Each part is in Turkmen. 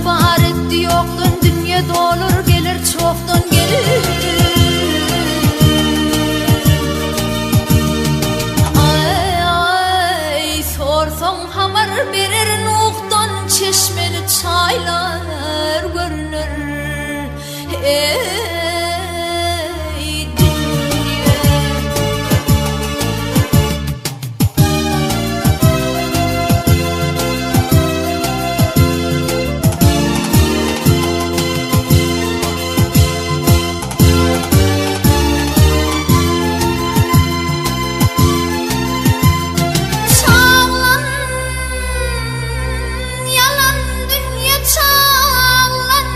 Bar etdi ýokdan dünýe dolar geler çokdan gelir. Aý aý sorsaň habar berer Nuhdan çeşmeli çaýlar görüner. Eý dünýe. Çaglan ýalan dünýe çaglan.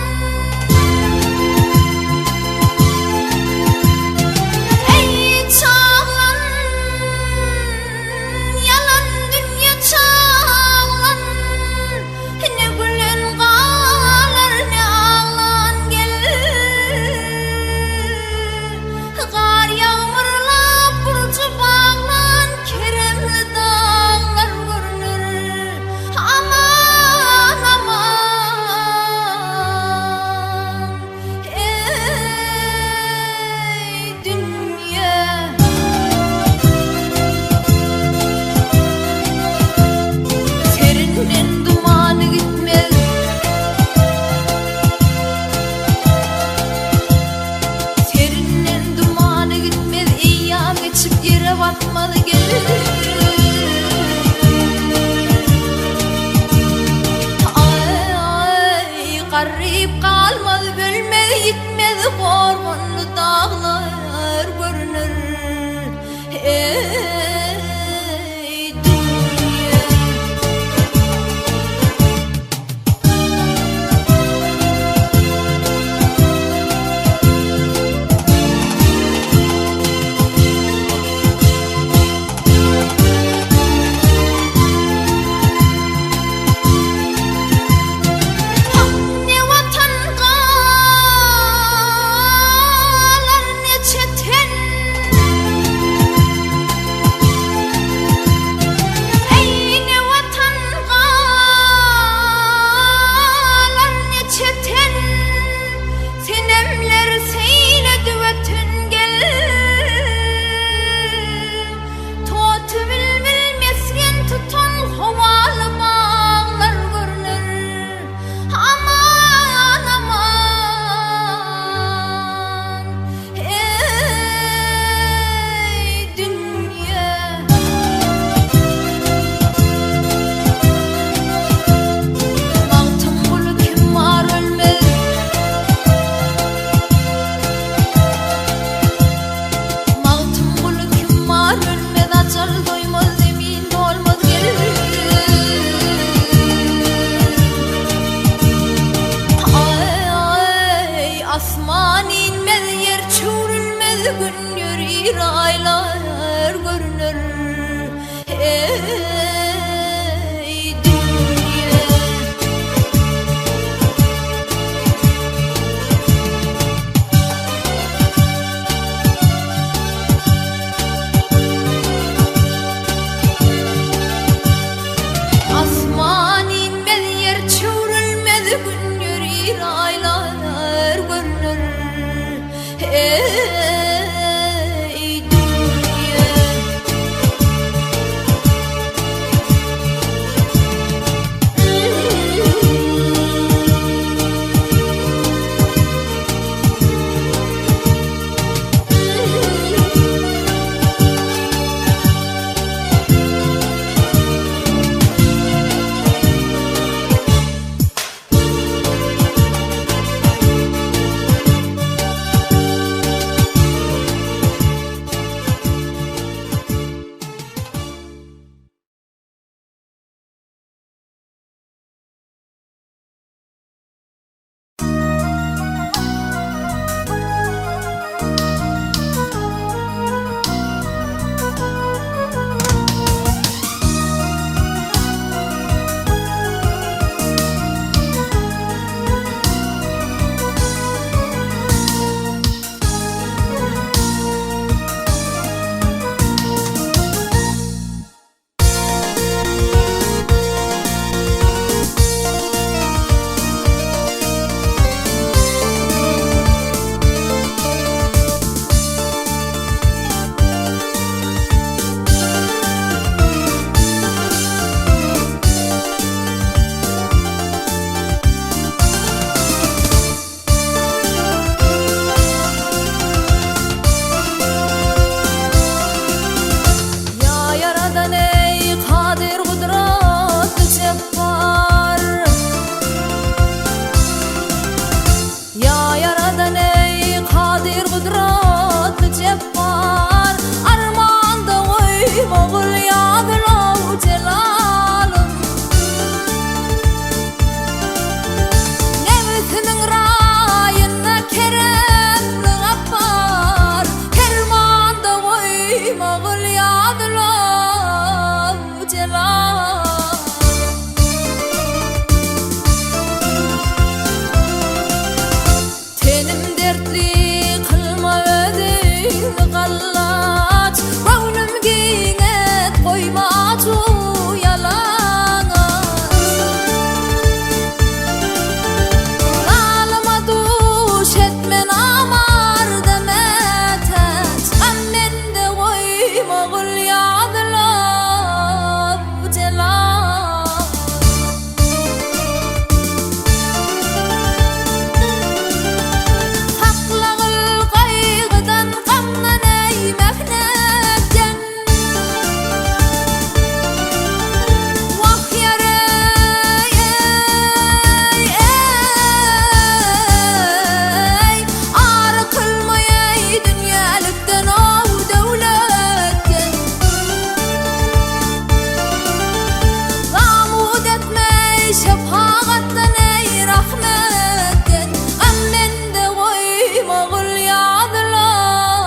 Şepagatdan eý rahmetden Gam mende goýmagyl ýazylyp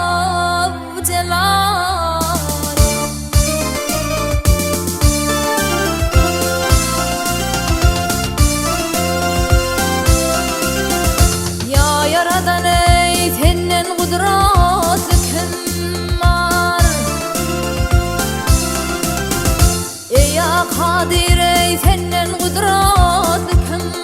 jelal. Ýa Ýaradan eý senden gudratly kim bar? Eý ýa Kadyr eý senden gudratly kim bar?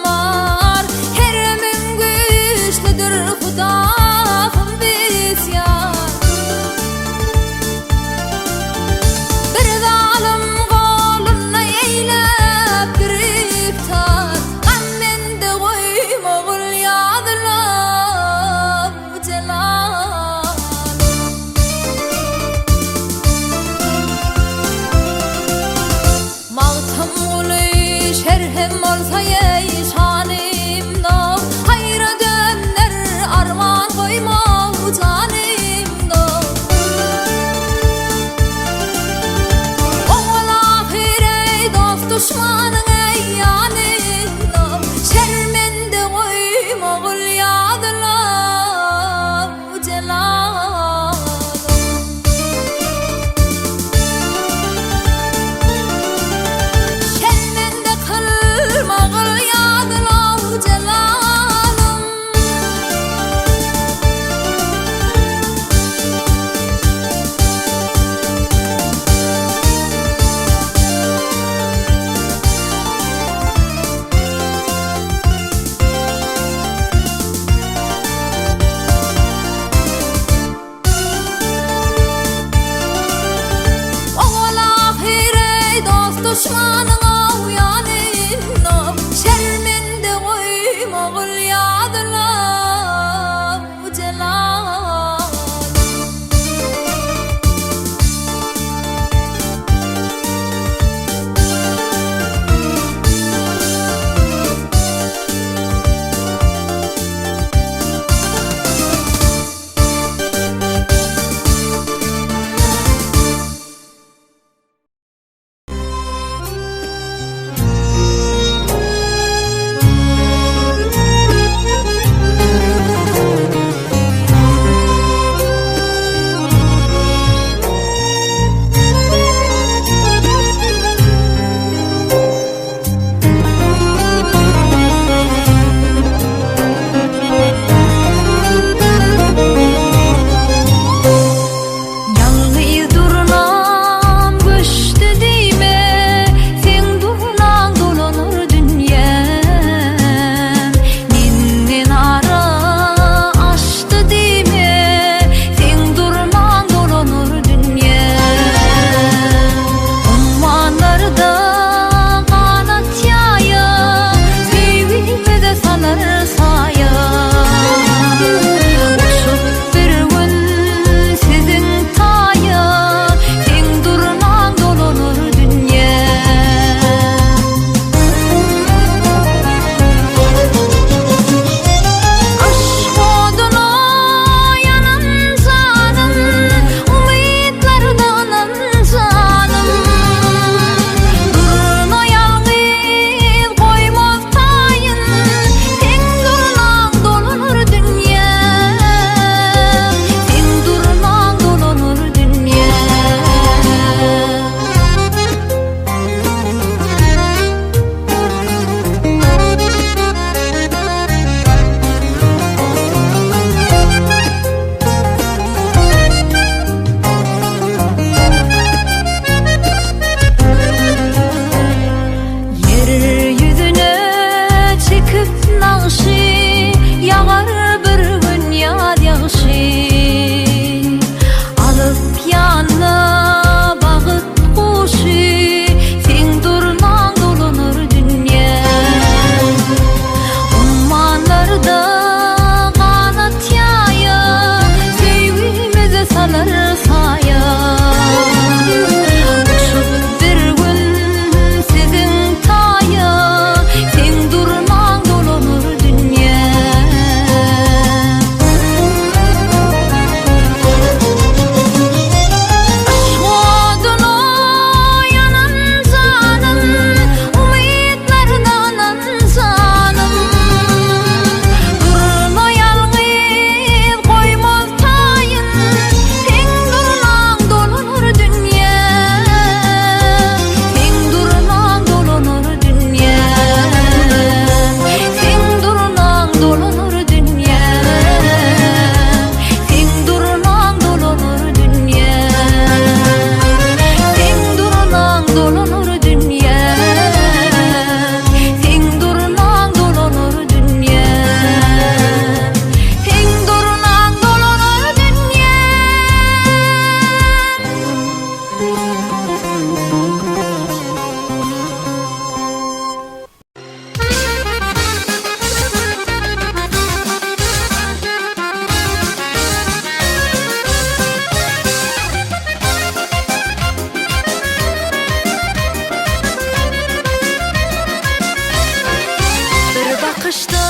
bakyşda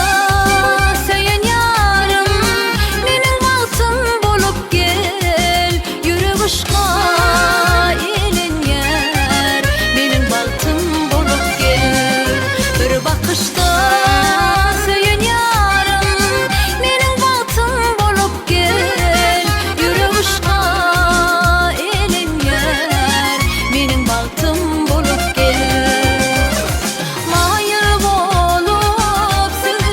söýen ýarym, Meniň bagtym bolup gel. Ýürek yşka elenýär, Meniň bagtym bolup gel. Bir bakyşda söýen ýarym, Meniň bagtym bolup gel. Ýürek yşka elenýär, Meniň bagtym bolup gel. Maýyl bolup söýgä.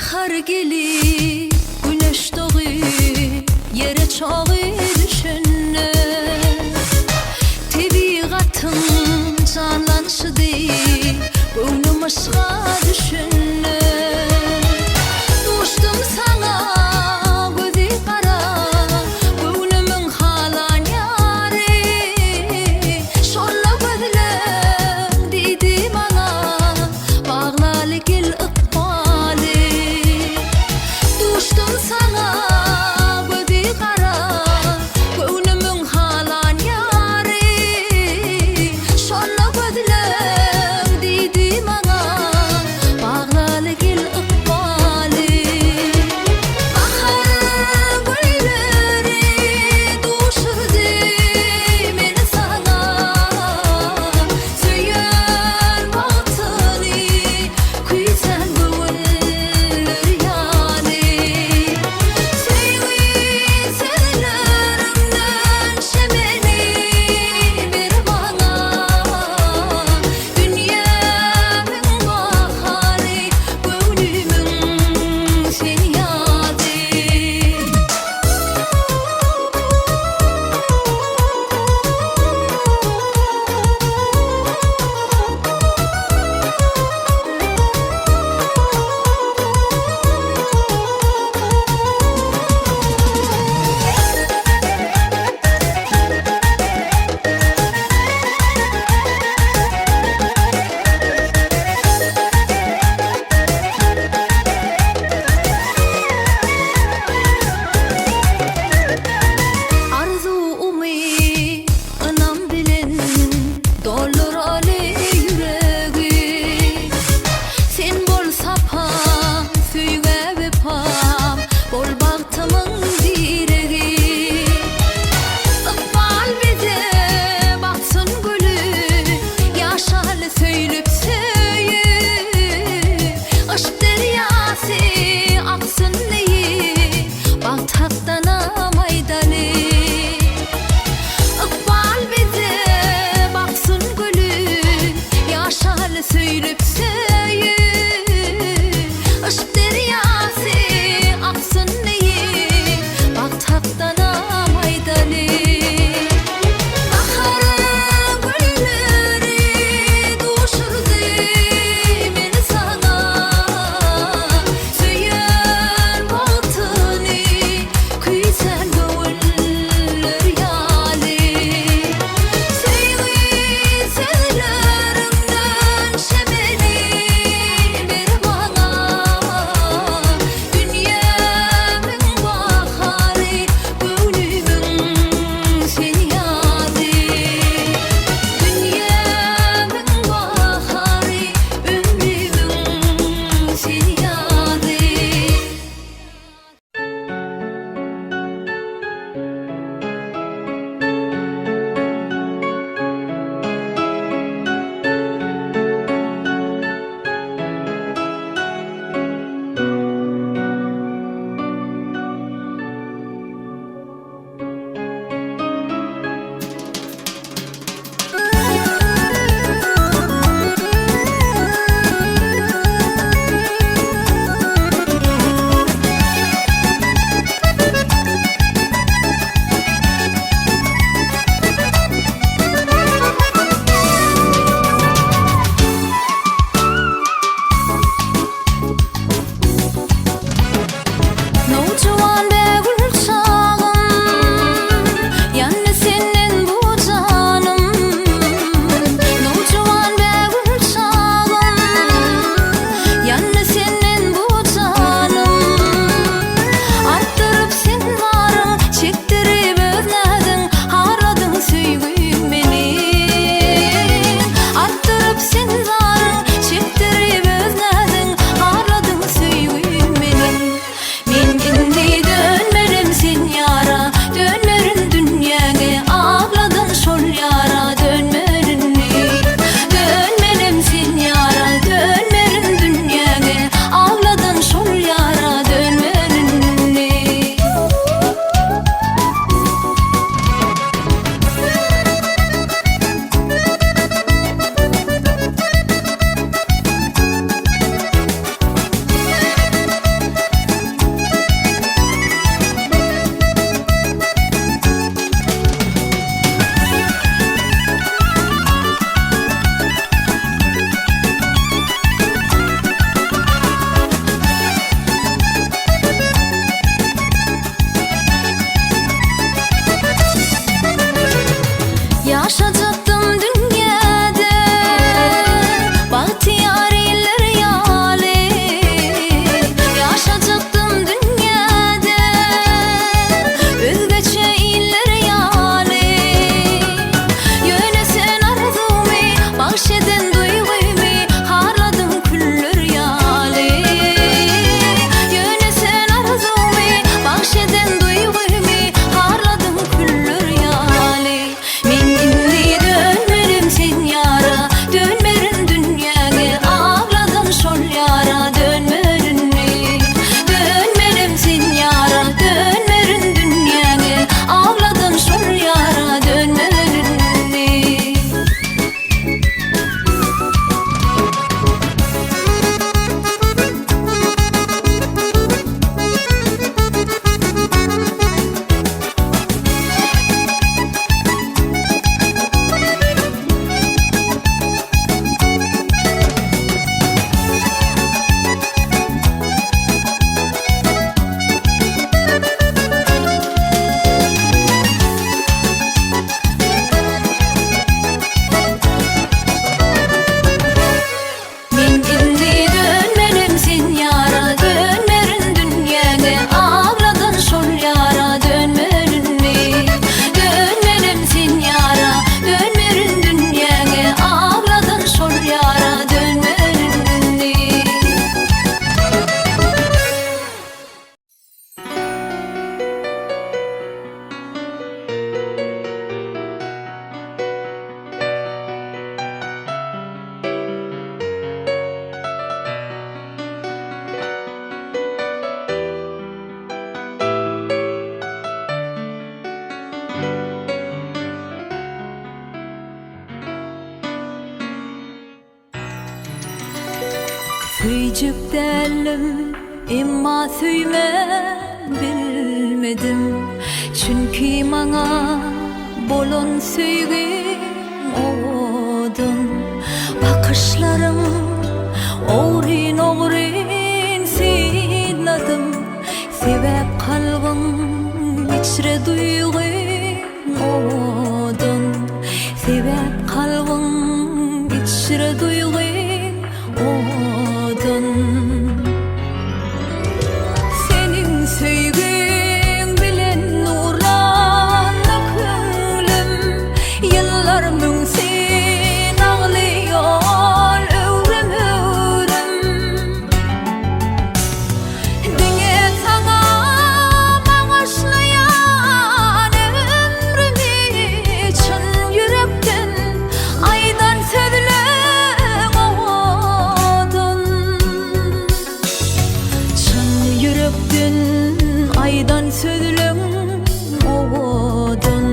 Bahar gelip, güneş dogy, ýere çogy düşende, Tebigatyň janlanyşy deý, göwnüm yşga düşündi. Duşdum saňa, gözi gara, göwnümiň halan ýary. Şonda gözleň diýdi maňa, Baglaly gel ykbaly. Duşdum saňa, gözi gara, göwnümiň halan ýary. Şonda gözleň diýdi maňa, Baglaly gel ykbaly. Bahar gülleri duşurdy meni saňa, Söýen bagtyny küýsän göwünler ýaly. Söýgi sözleriňden şemeni ber maňa, Dünýämiň bahary, göwnümiň sen ýazy. Arzuw-umyt, ynam bilen dolduraly ýüregi. Sen bol sapam, söýgä wepam, bol bagtymyň diregi. Ykbal bize baksyn gülüp, ýaşaly söýlüp söýüp. Yşk derýasy aksyn diýip, bagt hakdanam aýdaly. Ykbal bize baksyn gülüp, ýaşaly söýlüp söýüp. Yşk derýasy aksyn diýip, bagt hakdanam aýdaly. Baharyň gülleri duşurdy meni saňa, Söýen bagtyny küýsän göwünler ýaly. Söýgi sözleriňden şemeni Söýjek däldim, emma söýmän bilmedim. Çünki maňa bolan söýgiň owadan. Bakyşlaryň ogryn-ogryn synladym. Sebäp kalbyň içre duýgyň owadan. Sebäp kalbyň içre duýgyň owadan. Seniň söýgiň bilen nurlandy köňlüm, Ýyllar müňsin aglaýar öwrüm-öwrüm. Diňe saňa bagyşlaýan ömrümi, Çyn ýürekden aýdan sözleň owadan. Çyn ýürekden aýdan sözleň owadan.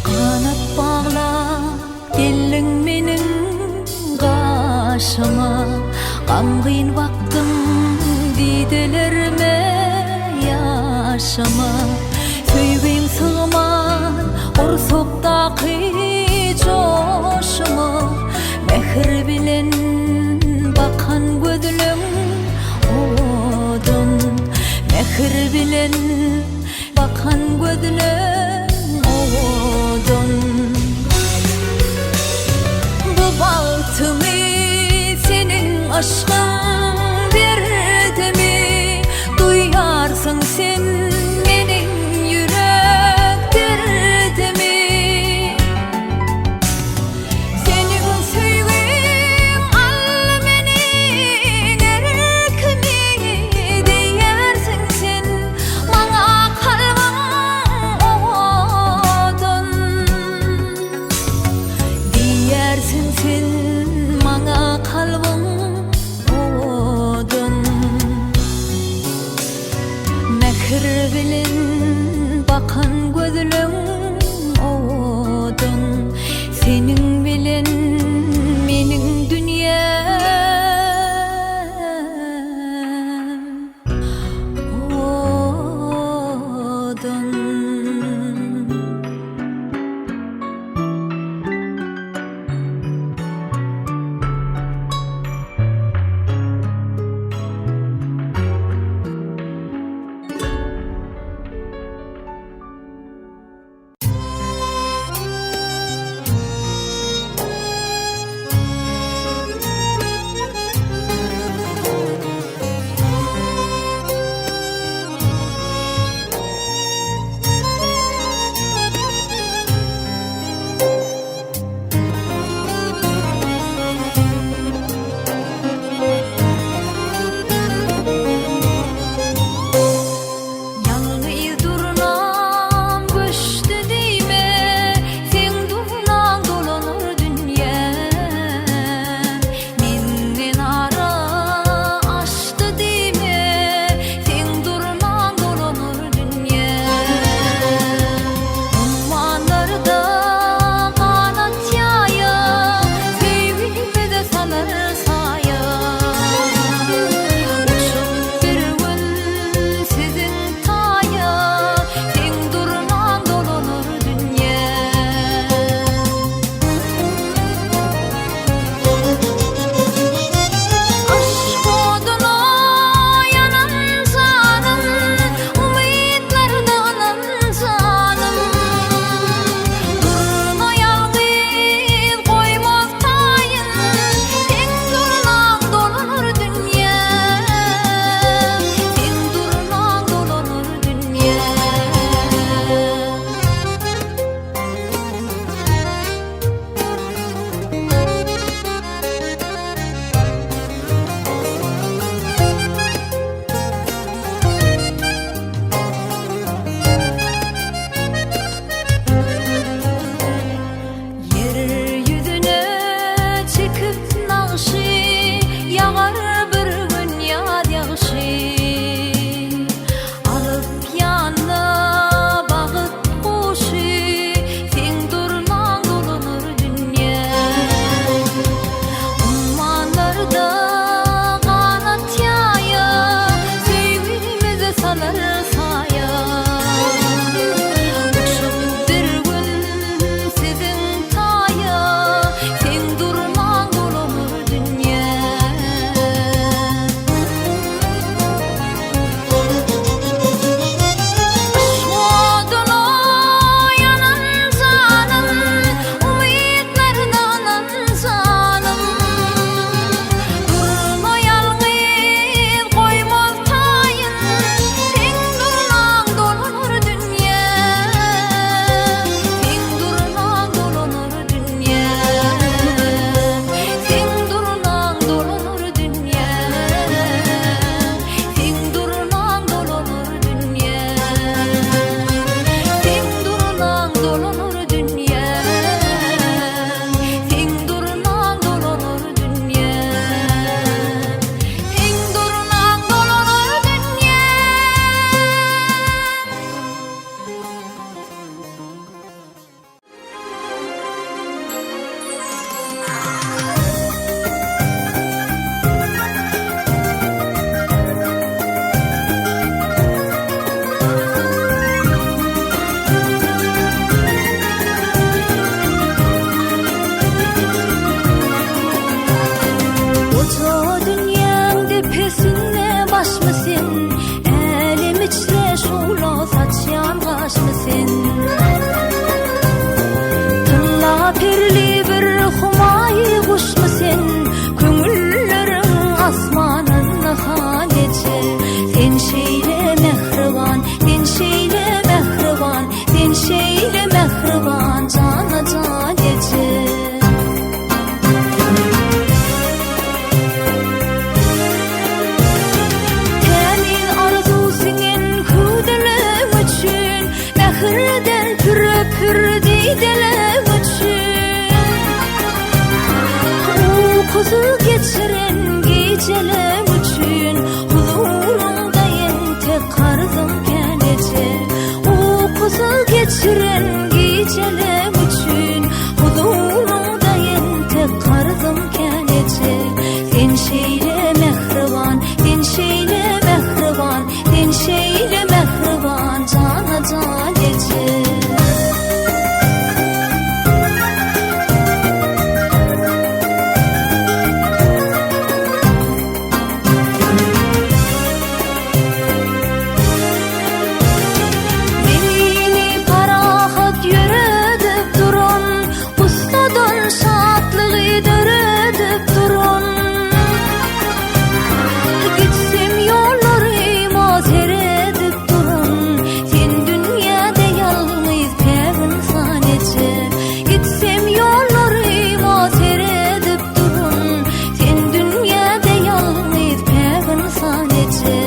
Ganat baglap geldiň meniň gaşyma, Gamgyn wagtym didelerime ýaşyma. Söýgiň sygman gursakdaky joşuma, Mähir bilen bakan gözleň owadan. Mähir bilen bakan gözleň owadan. Bu bagtymy seniň yşkyň berdimi, Duýarsyň sen meniň ýürek derdimi. Seniň söýgiň al meniň erkimi, Diýersiň sen maňa kalbyň owadan. Diýersiň sen maňa kalbyň owadan. Ukusyz geçiren gijelem üçin Huzuryňda entek karzym kän eje. Ukusyz geçiren gijelem üçin Huzuryňda entek karzym kän eje. Sen şeýle mähriban, sen şeýle mähriban, Sen şeýle mähriban jana jan eje. Zemini parahat ýöredip duran, Gussadan şatlygy döredip duran. Gitsem ýollaryma seredip duran, Sen dünýäde ýalňyz päk ynsan eje. Gitsem ýollaryma seredip duran, Sen dünýäde ýalňyz päk ynsan eje.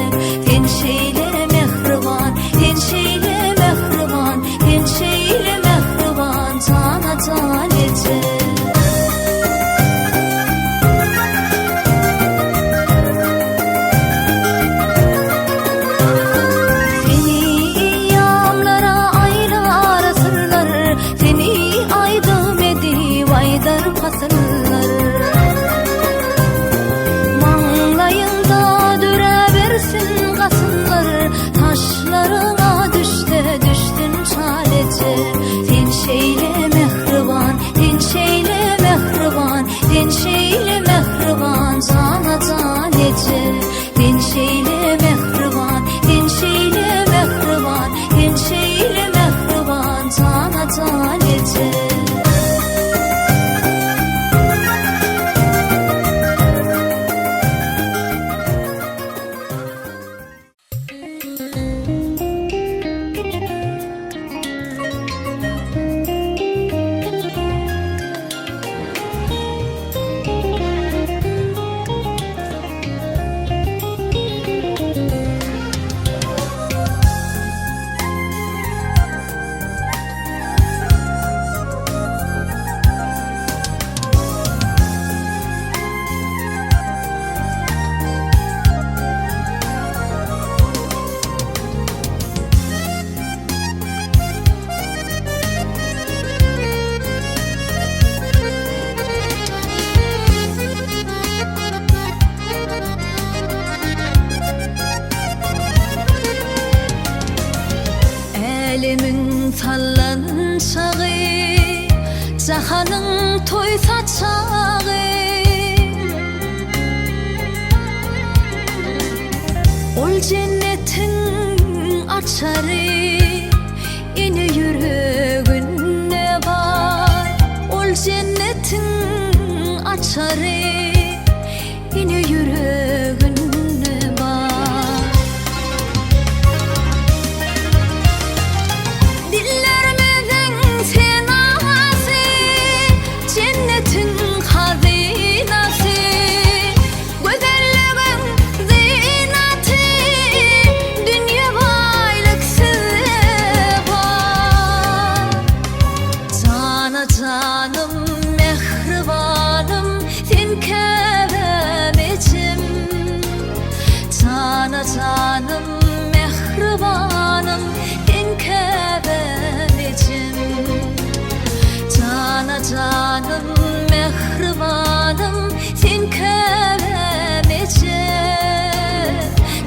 Sen şeýle mähriban, sen şeýle mähriban, Sen şeýle mähriban jana jan eje. Seni eýýamlara aýlar asyrlar, Seni aýdym edip aýdar pasyllar. Maňlaýyňda döräbersin gasynlar, Saçlaryňa düşse düşsün çal eje. Sen şeýle mähriban, sen şeýle mähriban, Sen şeýle mähriban jana jan eje. Sen şeýle mähriban, sen şeýle mähriban, Sen şeýle mähriban jana jan eje. Älemiň sallançagy, Jahanyň toý saçagy. Ol jennetiň açary, Ene ýüreginde bar. Ol jennetiň açary, Ene ýüreginde bar. Dillerimiziň senasy, Jennetiň hazynasy, Gözelligiň zynaty, Dünýe baýlyk sizde bar. Jana janym, mähribanym, Sen käbäm ejem. Jana janym, mähribanym, Sen käbäm ejem. Jana janym, mähribanym, Sen käbäm ejem.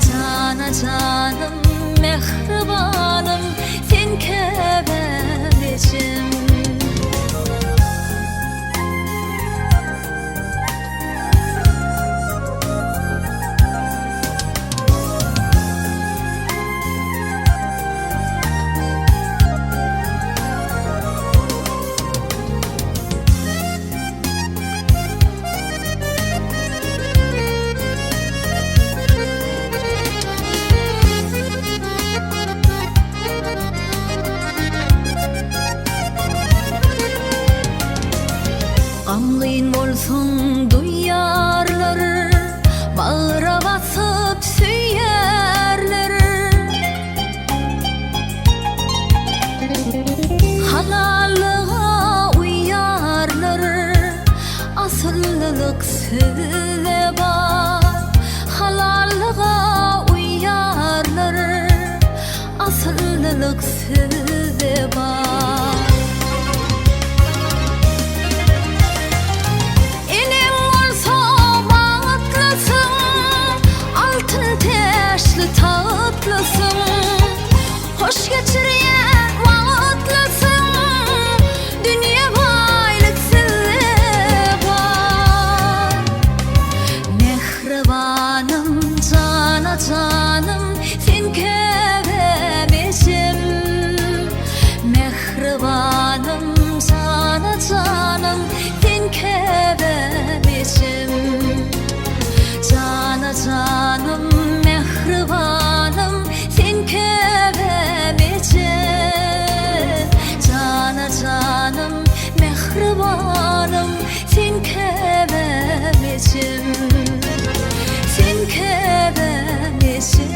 Jana janym, mähribanym, Sen käbäm ejem. Gamgyn bolsaň duýarlar, Bagra basyp söýerler. Halallyga uýarlar, Asyl. Asyllylyk sizde bar, Halallyga uýarlar, Asyllylyk sizde bar. Eneň bolsa bagtlysyň, Altyn täçli tagtlysyň, Hoş geçirýän wagtlysyň, Dünýe baýlyk sizde bar. Mähribanym, jana janym, Sen käbäm ejem. Mähribanym, jana janym, Sen käbäm ejem. Jana janym, mähribanym, Sen käbäm ejem. Jana janym, mähribanym, Sen käbäm ejem. Sen käbäm ejem.